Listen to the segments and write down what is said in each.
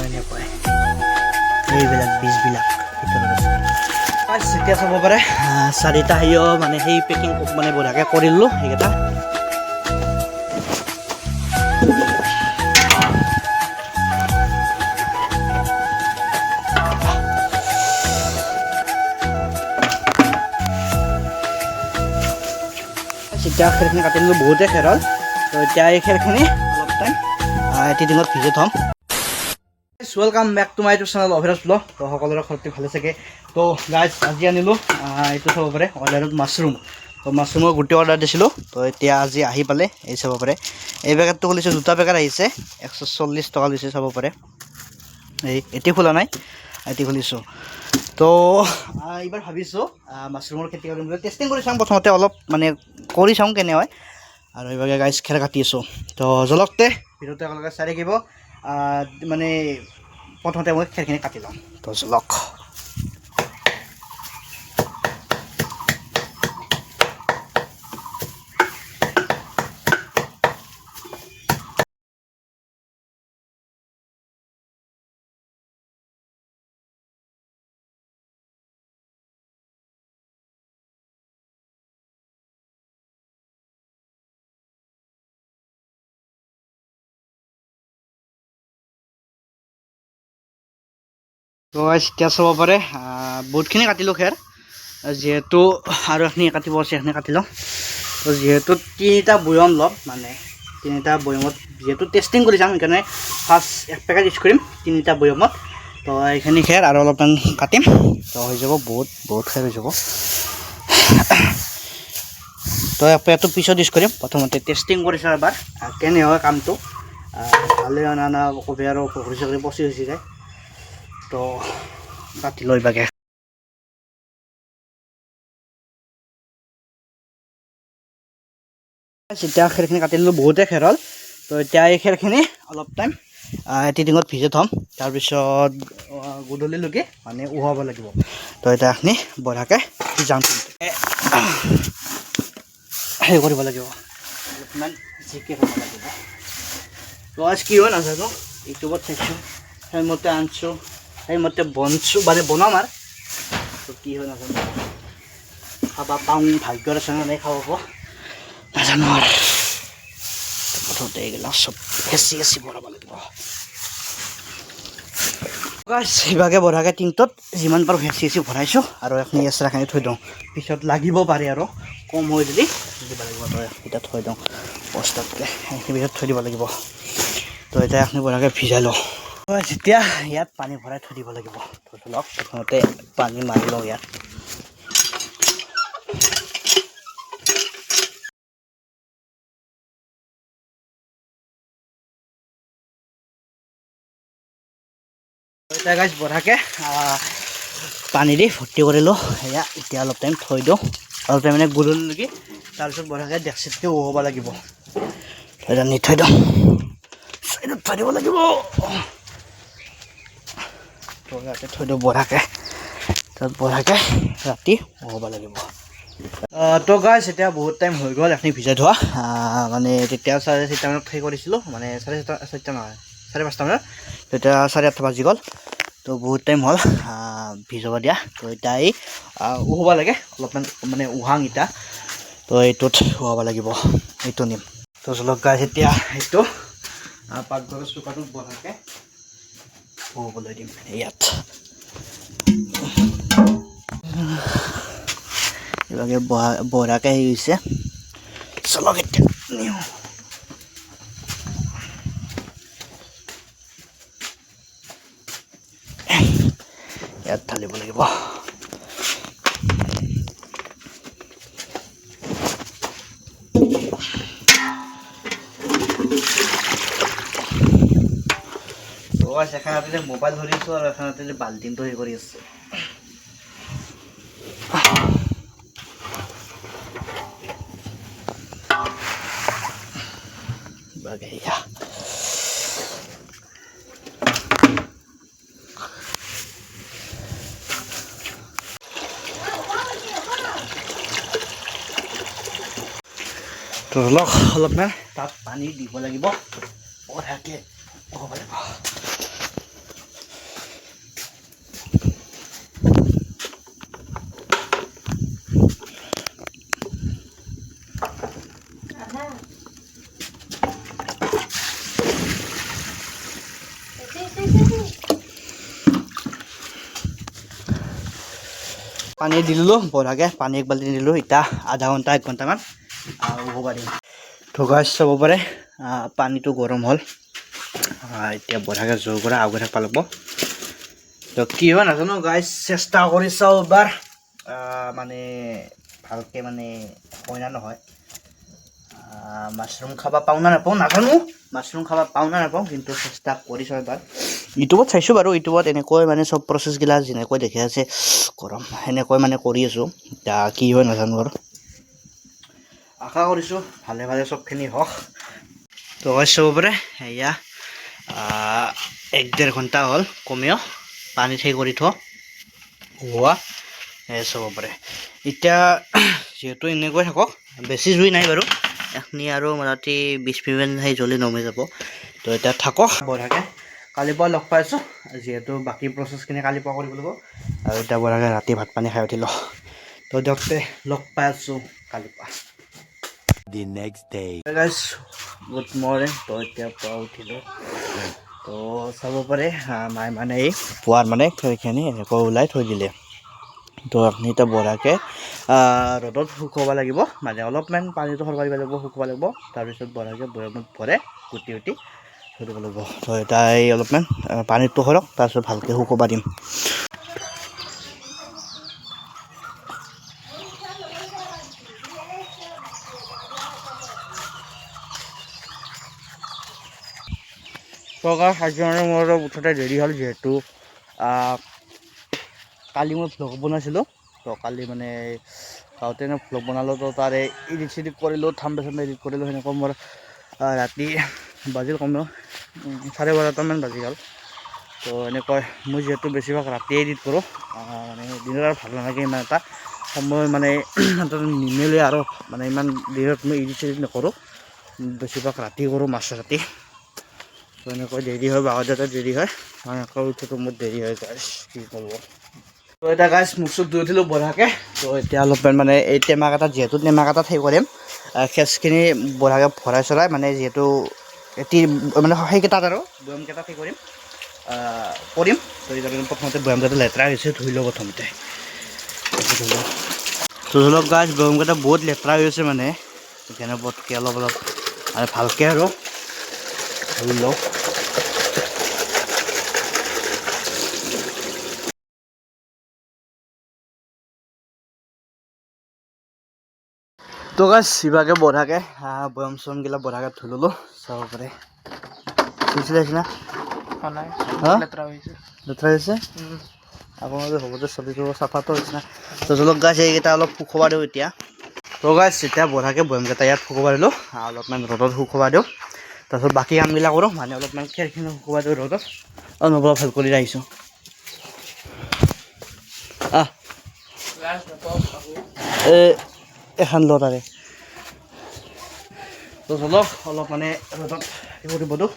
এনেকুৱাই এইবিলাক বীজবিলাক ভিতৰত আছে। এতিয়া চাব পাৰে চাৰিটা সেয়ো মানে সেই পেকিং মানে বঢ়িয়াকৈ কৰিলোঁ সেইকেইটা। এতিয়া খেৰখিনি কাটি দিলোঁ, বহুতে খেৰ হ'ল। তো এতিয়া এই খেৰখিনি অলপ টাইম এটি দিনত ভিজি থ'ম। Welcome back to my YouTube channel Abhiraj blog. তো সকলোৰে ঘৰতে ভালে চাগে। তো গাইজ আজি আনিলোঁ এইটো চাব পাৰে অৰ্ডাৰত মাছৰুম। তো মাছৰুমৰ গোটেই অৰ্ডাৰ দিছিলোঁ। তো এতিয়া আজি আহি পালে, এই চাব পাৰে এই পেকেটটো খুলিছোঁ, দুটা পেকেট আহিছে, 140 টকা লৈছে চাব পাৰে। এই এতিয়া খোলা নাই, এতিয়া খুলিছোঁ। তো এইবাৰ ভাবিছোঁ মাছৰুমৰ খেতি কৰিম বুলি। টেষ্টিং কৰি চাওঁ প্ৰথমতে, অলপ মানে কৰি চাওঁ কেনে হয়। আৰু এইভাগে গাইজ খেৰ কাটি আছোঁ। তো জলকতে ভিডিঅ'টো একেলগে চাই থাকিব। মানে প্ৰথমতে মই খেৰখিনি কাটি লওঁ। তো জলক তো এতিয়া চাব পাৰে বহুতখিনি কাটিলোঁ খেৰ, যিহেতু আৰু এখিনি কাটিব আছে, সেইখিনি কাটি লওঁ। তো যিহেতু তিনিটা বৈয়ম ল'ম, মানে তিনিটা বৈয়মত যিহেতু টেষ্টিং কৰি যাম, সেইকাৰণে ফাৰ্ষ্ট এক পেকেট ইউজ কৰিম তিনিটা বৈয়মত। তো এইখিনি খেৰ আৰু অলপমান কাটিম, তো হৈ যাব, বহুত বহুত খেৰ হৈ যাব। তো এক পেকেটটো পিছত ইউজ কৰিম, প্ৰথমতে টেষ্টিং কৰি চাওঁ এবাৰ কেনে হয় কামটো। ভালে অনা না কবি আৰু পুখুৰী চুখুৰী পচি চচি যায়। তো কাটি লৈ বাগে এতিয়া খেৰখিনি কাটি দিলোঁ, বহুতে খেৰ হ'ল। তো এতিয়া এই খেৰখিনি অলপ টাইম এটি দিনত ভিজি থ'ম, তাৰপিছত গধূলিলৈকে মানে উহাব লাগিব। তো এতিয়া এইখিনি বঢ়াকৈ ভিজাম, হেৰি কৰিব লাগিব, অলপমান জিকি থ'ব লাগিব। তো আজ কি হয় নাজানো, ইউটিউবত চাইছোঁ, সেইমতে আনিছোঁ, সেইমতে বনছোঁ, মানে বনাম আৰু। তো কি হয় নাজানো, খাব পাওঁ ভাগ্যৰ আছে নাই খাব পাব নাজানো আৰু। প্ৰথমতে এইগিলা চব হেঁচি হেঁচি ভৰাব লাগিব। ইভাগে বঢ়াকৈ টিংটোত যিমান পাৰোঁ হেঁচি হেঁচি ভৰাইছোঁ আৰু এইখিনি এচৰাখিনি থৈ দিওঁ, পিছত লাগিব পাৰে আৰু কম হৈ যদি দিব লাগিব। তো এতিয়া থৈ দিওঁ বস্তাতকৈ, সেইখিনি পিছত থৈ দিব লাগিব। তো এতিয়া এইখিনি বঢ়াকৈ ভিজাই লওঁ। যেতিয়া ইয়াত পানী ভৰাই থৈ দিব লাগিব। তো লওক প্ৰথমতে পানী মাৰি লওঁ ইয়াত। এতিয়া গাইজ বঢ়াকৈ পানী দি ভৰ্তি কৰিলোঁ। সেয়া এতিয়া অলপ টাইম থৈ দিওঁ, অলপ টাইম মানে গধূলিলৈকে, তাৰপিছত বঢ়াকৈ ডেকচিতকৈ উহাব লাগিব। এতিয়া নি থৈ দিওঁ, চাইডত থৈ দিব লাগিব। তো ইয়াতে থৈ দিওঁ বঢ়াকৈ, তাত বঢ়াকৈ ৰাতি উহাব লাগিব। তো গাইজ এতিয়া বহুত টাইম হৈ গ'ল এইখিনি ভিজাই থোৱা। মানে তেতিয়া 4:30 মানত সেই কৰিছিলোঁ, মানে 4:30, 4টা নহয় 5:30 মানত, তেতিয়া 8:30 বাজি গ'ল। তো বহুত টাইম হ'ল ভিজাব দিয়া। তো এতিয়া এই উহাব লাগে অলপমান, মানে উহাং এতিয়া। তো এইটোত উহাব লাগিব, এইটো নিম। তো চলক গাইজ এতিয়া এইটো পাকঘৰৰ চোকাটোত বঢ়াকৈ উহাবলৈ দিম ইয়াত। এইভাগে বঢ়াকৈ হেৰি হৈছে। চলক এতিয়া নিওঁ। ইয়াত ঢালিব লাগিব। এখন হাতেৰে মোবাইল ধৰিছোঁ আৰু এখন হাতেৰে বাল্টিংটো হেৰি কৰি আছোঁ। তো লওক অলপমান তাত পানী দিব লাগিব, বঢ়িয়াকৈ হ'ব লাগিব। পানী দিলোঁ বঢ়াকৈ, পানী এক বাল্টি দিলোঁ। এতিয়া আধা ঘণ্টা এক ঘণ্টামান উহব দিম। ঢোকা চাব পাৰে, পানীটো গৰম হ'ল। এতিয়া বঢ়াকৈ জোৰ কৰা আগুৱাই থাকিব লাগিব। তো কি হয় নাজানো গাইজ, চেষ্টা কৰি চাওঁ এবাৰ, মানে ভালকৈ মানে হয় না নহয়। মাছৰুম খাব পাওঁ না নাপাওঁ নাজানো, মাছৰুম খাব পাওঁ না নাপাওঁ, কিন্তু চেষ্টা কৰি চাওঁ এবাৰ। ইউটিউবত চাইছোঁ বাৰু, ইউটিউবত এনেকৈ মানে চব প্ৰচেছগিলা যেনেকৈ দেখি আছে গৰম, সেনেকৈ মানে কৰি আছোঁ। এতিয়া কি হয় নাজানো আৰু, আশা কৰিছোঁ ভালে ভালে চবখিনি হওক। তো চাব পাৰে, এয়া এক ডেৰ ঘণ্টা হ'ল কমেও পানীত সেই কৰি থোৱা হোৱা। এই চাব পাৰে, এতিয়া যিহেতু এনেকৈ থাকক, বেছি জুই নাই বাৰু, এখিনি আৰু মোটামুটি 20 মিনিটমান সেই জ্বলি নমি যাব। তো এতিয়া থাকক বঢ়াকৈ, কালিৰ পৰা লগ পাইছোঁ, যিহেতু বাকী প্ৰচেছখিনি কালিৰ পৰা কৰিব লাগিব। আৰু এতিয়া বঢ়াকৈ ৰাতি ভাত পানী খাই উঠিলোঁ। তো দিয়ক তে, লগ পাই আছোঁ কালিৰ পৰা। The next day. Guys, good morning. তো এতিয়া পুৱা উঠিলোঁ। তো চাব পাৰে, মায়ে মানে এই পুৱাৰ মানে খেৰখিনি এনেকৈ ওলাই থৈ দিলে। তো আপুনি এতিয়া বঢ়াকৈ ৰ'দত শুকুৱাব লাগিব, মানে অলপমান পানীটো সৰবাই দিব লাগিব, শুকুৱাব লাগিব। তাৰপিছত বঢ়াকৈ বৈয়ামত ভৰাই গুটি গুটি থৈ দিব লাগিব। তো এতিয়া এই অলপমান পানীটো সৰক, তাৰপিছত ভালকৈ শুকুৱাব দিম। তো আজি মানে মোৰ অলপ উঠোঁতে দেৰি হ'ল, যিহেতু কালি মই ভ্লগ বনাইছিলোঁ। তো কালি মানে গাঁৱতে এনে ভ্লগ বনালোঁ, তো তাৰে এডিট চিডিট কৰিলোঁ, থাম্বে চাম্বে এডিট কৰিলোঁ। সেনেকুৱা মোৰ ৰাতি বাজিল কমেও 12:30মান বাজি গ'ল। তো এনেকৈ মই যিহেতু বেছিভাগ ৰাতিয়ে এডিট কৰোঁ, মানে দিনত আৰু ভাল নালাগে, ইমান এটা সময় মানে নিমিলে আৰু, মানে ইমান দিনত মই এডিট চিডিট নকৰোঁ, বেছিভাগ ৰাতি কৰোঁ, মাছ ৰাতি। তো এনেকৈ দেৰি হয়, বাগৰ যাতে দেৰি হয়, এনেকৈ উঠোঁতে মোৰ দেৰি হৈ যায়, কি কৰিব। তো এতিয়া গাইজ মুখ চুখ ধুই উঠিলোঁ বঢ়াকৈ। তো এতিয়া অলপমান মানে এই টেমাকেইটাত, যিহেতু টেমাকেইটাত সেই কৰিম, খেচখিনি বঢ়াকৈ ভৰাই চৰাই, মানে যিহেতু এটি মানে সেইকেইটাত আৰু বৈয়ামকেইটাত সেই কৰিম, কৰিম। তো এতিয়া প্ৰথমতে বৈয়ামকেইটা লেতেৰা হৈছে, ধুই লওঁ প্ৰথমতে। তো ধৰি লওক গাইজ, বৈয়ামকেইটা বহুত লেতেৰা হৈ আছে, মানে সেইকাৰণে পটকৈ অলপ অলপ মানে ভালকৈ আৰু ধুই লওঁ। তো গাইজ ইভাগে বঢ়াকৈ বৈয়াম চৈয়ামগিলা বঢ়াকৈ ধুই ল'লোঁ, চাব পাৰে। চুইছিলে না লেতেৰা হৈছে, আপোনালোকে হ'ব দে, চলিটো চাফাটো হৈছে না। তো চলক গাইজ, এইকেইটা অলপ শুকুৱাব দিওঁ এতিয়া। তো গাইজ এতিয়া বঢ়াকৈ বৈয়ামকেইটা ইয়াত শুকুৱাব দিলোঁ, অলপমান ৰ'দত শুকুৱাব দিওঁ, তাৰপিছত বাকী কামবিলাক কৰোঁ, মানে অলপমান খেৰখিনি শুকুৱাব দিওঁ ৰ'দত। অলপ ভাল কৰি আহিছোঁ। আহ এই এখন ল তাৰে। তো চলক অলপ মানে ৰ'দত হেৰি কৰিব দিওঁ,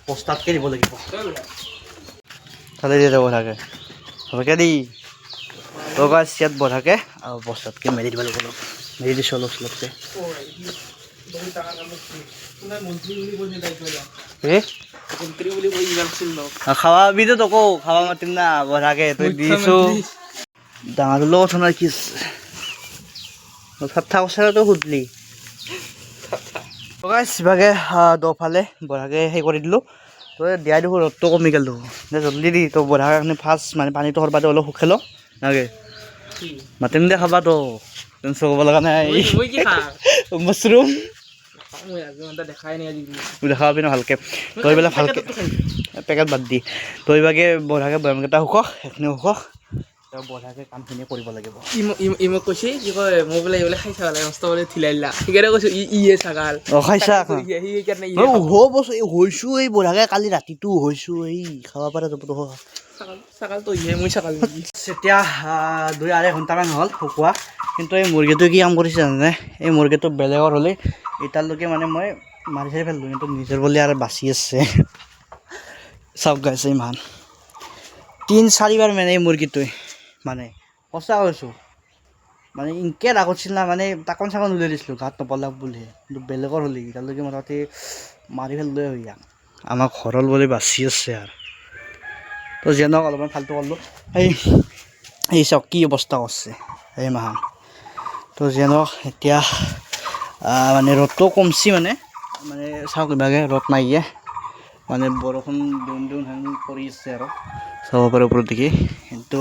বস্তাতকৈ দিব লাগিব। তাতে দি যাব থাকে ভালকৈ দি। তো গাইজ ইয়াত বঢ়াকৈ আৰু বস্তাতকৈ মেলি দিব লাগিব, অলপ মেলি দিছোঁ অলপ চলপকৈ। খাৱাবিতো তোকো খাৱা মাতিম না বঢ়াকৈ, তই দিছোঁ ডাঙৰ লগত কথা নাই। কি ঠাট্টা কৰিছে সুধলি। ইভাগে দফালে বঢ়াকৈ সেই কৰি দিলোঁ। তো দিয়াই দেখোঁ ৰ'দটো কমি গ'ল দেখোঁ, দে জল্দি দি। তো বঢ়াখিনি ফাৰ্ষ্ট মানে পানীটো সৰবাতে অলপ শুকাই লওঁ নাগে, মাতিম দে খাবা, তো টেনশ্যন কৰিব লগা নাই। মাছৰুম দেখাবি ন ভালকৈ, তই এইবিলাক ভালকৈ পেকেট বাদ দি। তই ইভাগে বঢ়াকৈ বৈয়ামকেইটা শুকক, সেইখিনি শুকক, বঢ়াকৈ কামখিনি কৰিব লাগিব। ই মোক কৈছে কি কয়, মই বোলে এইবোলে খাই চাব লাগে, মস্ত বোলে ঢিলাই দিলা, সেইকাৰণে কৈছো ইয়ে ছাগাল। অঁ খাইছা? সেইকাৰণে বস্তু হৈছোঁ এই বঢ়াকৈ কালি ৰাতিটো হৈছোঁ, এই খাব পাৰে যাব। ছাগালটো ইয়ে, মই ছাগাল। এতিয়া 2-2.5 ঘণ্টামান হ'ল শুকোৱা, কিন্তু এই মুৰ্গীটো কি কাম কৰিছে জানেনে? এই মুৰ্গীটো বেলেগৰ হ'লে এতিয়ালৈকে মানে মই মাৰি চাৰি পেলালোঁ, কিন্তু নিজৰ বুলি আৰু বাচি আছে। চাওক গাইছে, ইমান 3-4বাৰ মানে এই মুৰ্গীটোৱে, মানে সঁচা কৈছোঁ, মানে ইনকে ৰাগ উঠছিল না, মানে তাকন চাকন উলিয়াই দিছিলোঁ গাত নপলাক বুলিহে, কিন্তু বেলেগৰ হ'লে এতিয়ালৈকে মোটামুটি মাৰি পেলালোৱে হৈ ইয়াক। আমাৰ ঘৰৰ বুলি বাচি আছে আৰু। তো যিয়ে নহওক, অলপমান ফাল্টু কৰিলোঁ। এই এই চাওক কি অৱস্থা কৰিছে এই মাহান। তো যিয়ে নহওক, এতিয়া মানে ৰ'দটো কমছি, মানে মানে চাওক ইভাগে ৰ'দ নাইয়ে, মানে বৰষুণ দিওঁ দিওঁ হেন কৰি আছে আৰু, চাব পাৰে ওপৰত দেখি। কিন্তু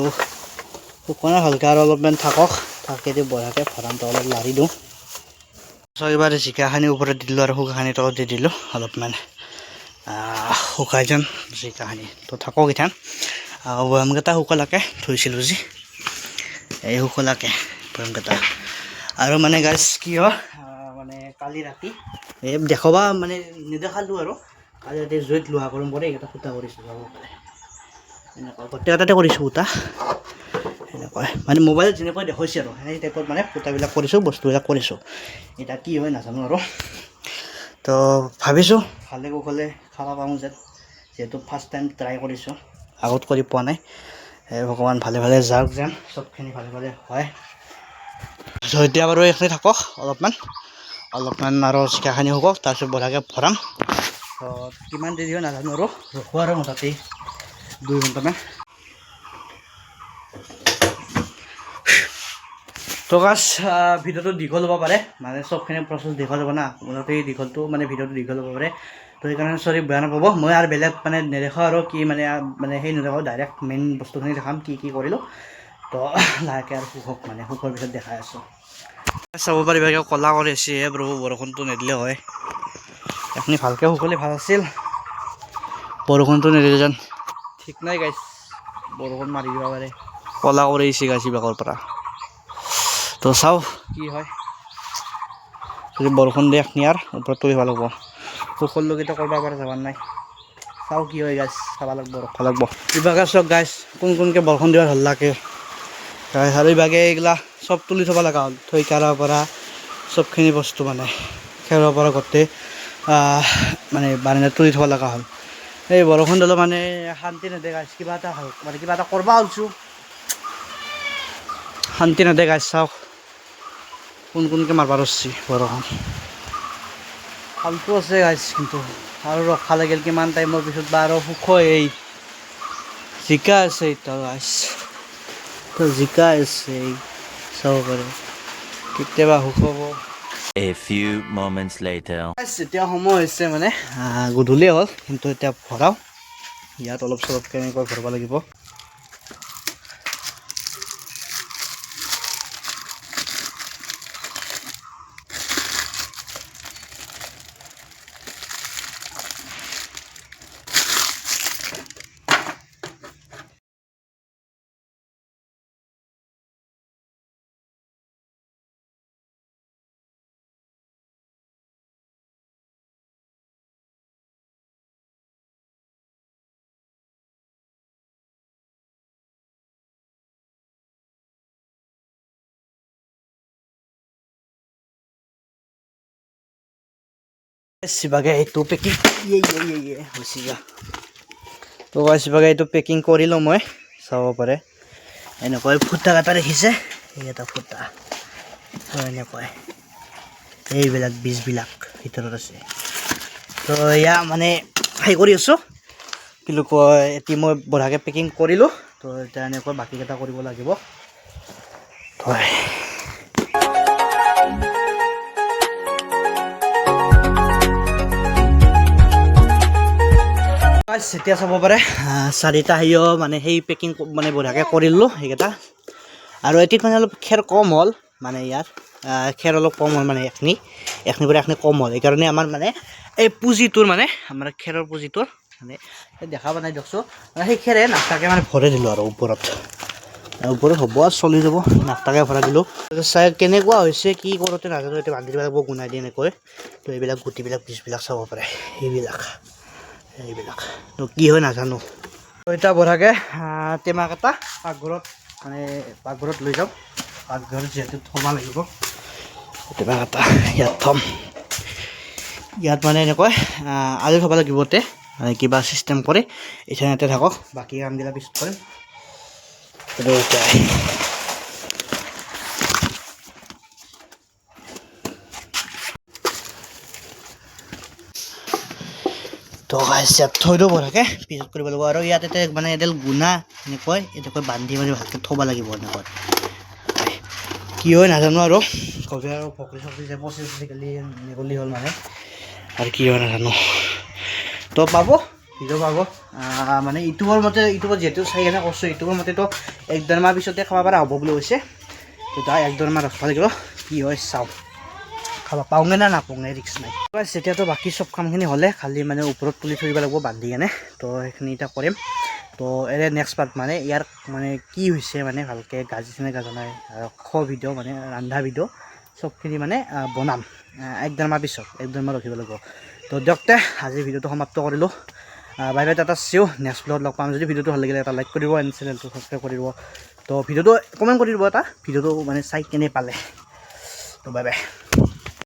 শুকানে ভালকৈ আৰু অলপমান থাকক, থাকি দি বঢ়াকৈ ভৰামটো অলপ লাৰি দিওঁ। এইবাৰ জিকাখিনি ওপৰত দি দিলোঁ আৰু শুকাখিনি তলত দি দিলোঁ, অলপমান শুকাই যাম জিকাখিনি। তো থাকক ইথান বৈয়ামকেইটা শুকালাকে থৈছিলোঁ যি, এই শুকলাকে বৈয়ামকেইটা। আৰু মানে গাইছ কি হয়, মানে কালি ৰাতি এই দেখবা মানে নেদেখালোঁ আৰু, কালি ৰাতি জুইত লোহা গৰম কৰি এইকেইটা ফুটা কৰিছোঁ, যাব পাৰে এনেকুৱা গোটেইকেইটাতে কৰিছোঁ ফুটা এনেকুৱা, মানে মোবাইলত যেনেকৈ দেখুৱাইছে আৰু সেই টাইপত মানে ফুটাবিলাক কৰিছোঁ, বস্তুবিলাক কৰিছোঁ। এতিয়া কি হয় নাজানো আৰু। তো ভাবিছোঁ ভালে কুশলে খাব পাওঁ যেন, যিহেতু ফাৰ্ষ্ট টাইম ট্ৰাই কৰিছোঁ, আগত কৰি পোৱা নাই। এই ভগৱান ভালে ভালে যাওক যেন, চবখিনি ভালে ভালে হয়। তো এতিয়া বাৰু এইখিনি থাকক অলপমান, অলপমান আৰু জিকাখিনি শুকক, তাৰপিছত বঢ়াকৈ ভৰাম। তো কিমান দেৰি হয় নাজানো আৰু, ৰখোঁ আৰু মুঠতে 2 ঘণ্টামান। তো গাছ ভিডিঅ'টো দীঘল হ'ব পাৰে, মানে চবখিনি প্ৰচেছ দীঘল হ'ব না, মুঠতে দীঘলটো মানে ভিডিঅ'টো দীঘল হ'ব পাৰে। তো সেইকাৰণে চৰি, বেয়া নাপাব। মই আৰু বেলেগ মানে নেদেখাওঁ আৰু কি মানে মানে সেই নেদেখাওঁ, ডাইৰেক্ট মেইন বস্তুখিনি দেখাম কি কি কৰিলোঁ। তো লাহেকৈ আৰু শুকক, মানে শুকৰ পিছত দেখাই আছোঁ। চাব পাৰিব ক'লা কৰি আছে হে প্ৰভু, বৰষুণটো নিদিলে হয়। এইখিনি ভালকৈ শুকলে ভাল আছিল, বৰষুণটো নিদিলে যেন ঠিক নাই গাইছ, বৰষুণ মাৰি দিব পাৰে। ক'লা কৰি আহিছে গাইছ ইবাগৰ পৰা। তো চাওঁ কি হয়, যদি বৰষুণ দিয়ে এইখিনি আৰু ওপৰত তুলি ভাল হ'ব। শুকললৈকেতো কৰিব পৰা যাব নাই, চাওঁ কি হয় গাইছ, চাব লাগিব, ৰখিব লাগিব। ইভাগে চাওক গাইছ, কোন কোনকৈ বৰষুণ দিব ভাল লাগে গাইছ। আৰু ইভাগে এইগিলা চব তুলি থ'ব লগা হ'ল, থৈ কাৰাৰ পৰা চবখিনি বস্তু মানে খেৰৰ পৰা গোটেই মানে বাৰান্দাত তুলি থ'ব লগা হ'ল। এই বৰষুণ দিলে মানে শান্তি নেদে গাইছ, কিবা এটা ভাল মানে কিবা এটা কৰিব ওলছোঁ, শান্তি নেদে গাইছ। চাওক কোন কোনকৈ মাৰিব ধৰছি বৰষুণ। ফাল্টু আছে গাইছ, কিন্তু আৰু ৰখা লাগিল কিমান টাইমৰ পিছত বা আৰু সুখ এই জিকা আছে এতিয়া গাইছ। তো জিকা আছে এই চাব পাৰে, কেতিয়াবা সুখ হ'ব। A few moments later. এতিয়া সময় হৈছে মানে গধূলি হ'ল, কিন্তু এতিয়া ভৰাওঁ ইয়াত অলপ চলপ কেনেকৈ ভৰাব লাগিব। সিভাগে এইটো পেকিং ইয়ে হৈছে যা। তো সিভাগে এইটো পেকিং কৰিলোঁ মই, চাব পাৰে এনেকৈ ফুটা এটা দেখিছে, এই এটা ফুটা। তো এনেকৈ এইবিলাক বীজবিলাক ভিতৰত আছে। তো এয়া মানে সেই কৰি আছোঁ, কি কয় এতিয়া মই বঢ়াকৈ পেকিং কৰিলোঁ। তো এতিয়া এনেকৈ বাকীকেইটা কৰিব লাগিব। তো এতিয়া চাব পাৰে চাৰিটা সেয়ো মানে সেই পেকিং মানে বঢ়িয়াকৈ কৰিলোঁ সেইকেইটা। আৰু এটিত মানে অলপ খেৰ কম হ'ল, মানে ইয়াত খেৰ অলপ কম হ'ল, মানে এখিনিৰ পৰা এখিনি কম হ'ল। সেইকাৰণে আমাৰ মানে এই পুঁজিটোৰ মানে আমাৰ খেৰৰ পুঁজিটোৰ মানে এই দেখা পোৱা নাই দিয়কচোন, মানে সেই খেৰে নাস্তাকে মানে ভৰাই দিলোঁ আৰু ওপৰত, ওপৰত হ'ব আৰু চলি যাব, নাস্তাকে ভৰাই দিলোঁ। চাই কেনেকুৱা হৈছে কি কৰোঁতে নাজানো, এতিয়া বান্ধি দিব লাগিব গুণাই দি এনেকৈ। তো এইবিলাক গুটিবিলাক বীজবিলাক চাব পাৰে, এইবিলাক এইবিলাক তো কি হয় নাজানো। এতিয়া বঢ়াকৈ টেমাকেইটা পাকঘৰত মানে পাকঘৰত লৈ যাওঁ, পাকঘৰত যিহেতু থ'ব লাগিব। টেমাকেইটা ইয়াত থ'ম, ইয়াত মানে এনেকৈ আলু থ'ব লাগিব, তে মানে কিবা চিষ্টেম কৰি এতিয়া ইয়াতে থাকক, বাকী কামবিলাক পিছত কৰিম। এতিয়া তো তো গাইছ, ইয়াত থৈ দিওঁ বঢ়াকে, পিছত কৰিব লাগিব। আৰু ইয়াত এতিয়া মানে এডাল গুণা এনেকৈ এনেকৈ বান্ধি মানে ভালকৈ থ'ব লাগিব এনেকৈ। কি হয় নাজানো আৰু। কবি আৰু ভকলি চকলি যে পচি চচি গেলি নিগলি হ'ল মানে আৰু কি হয় নাজানো। তো পাব, ভিডিঅ' পাব। মানে ইউটিউবৰ মতে, ইউটিউবত যিহেতু চাই কেনে কৈছোঁ, ইউটিউবৰ মতেতো এক ডেৰ মাহ পিছতে খাব পৰা হ'ব বুলি কৈছে। তো তাই এক ডেৰ মাহ ৰখিব লাগিব, কি হয় চাওঁ, খাব পাওঁগে নে নাপাওঁগে ৰিক্স নাই। বাছ, এতিয়াতো বাকী চব কামখিনি হ'লে খালি মানে ওপৰত তুলি থৈ দিব লাগিব বান্ধি কেনে। তো সেইখিনি এতিয়া কৰিম। তো এৰে নেক্সট পাৰ্ট মানে ইয়াৰ মানে কি হৈছে, মানে ভালকৈ গাজিছে নে গাজা নাই, আৰু খোৱা ভিডিঅ', মানে ৰন্ধা ভিডিঅ' চবখিনি মানে বনাম এক ডেৰ মাহ পিছত। এক ডেৰ মাহ ৰখিব লাগিব। তো দিয়ক তে, আজি ভিডিঅ'টো সমাপ্ত কৰিলোঁ। বাই বাই, টাটা, চিউ, নেক্সট ব্লগত লগ পাম। যদি ভিডিঅ'টো ভাল লাগিলে এটা লাইক কৰিব এণ্ড চেনেলটো ছাবস্ক্ৰাইব কৰি দিব। তো ভিডিঅ'টো কমেণ্ট কৰি দিব এটা, ভিডিঅ'টো মানে চাই কেনে পালে। তো বাই বাই।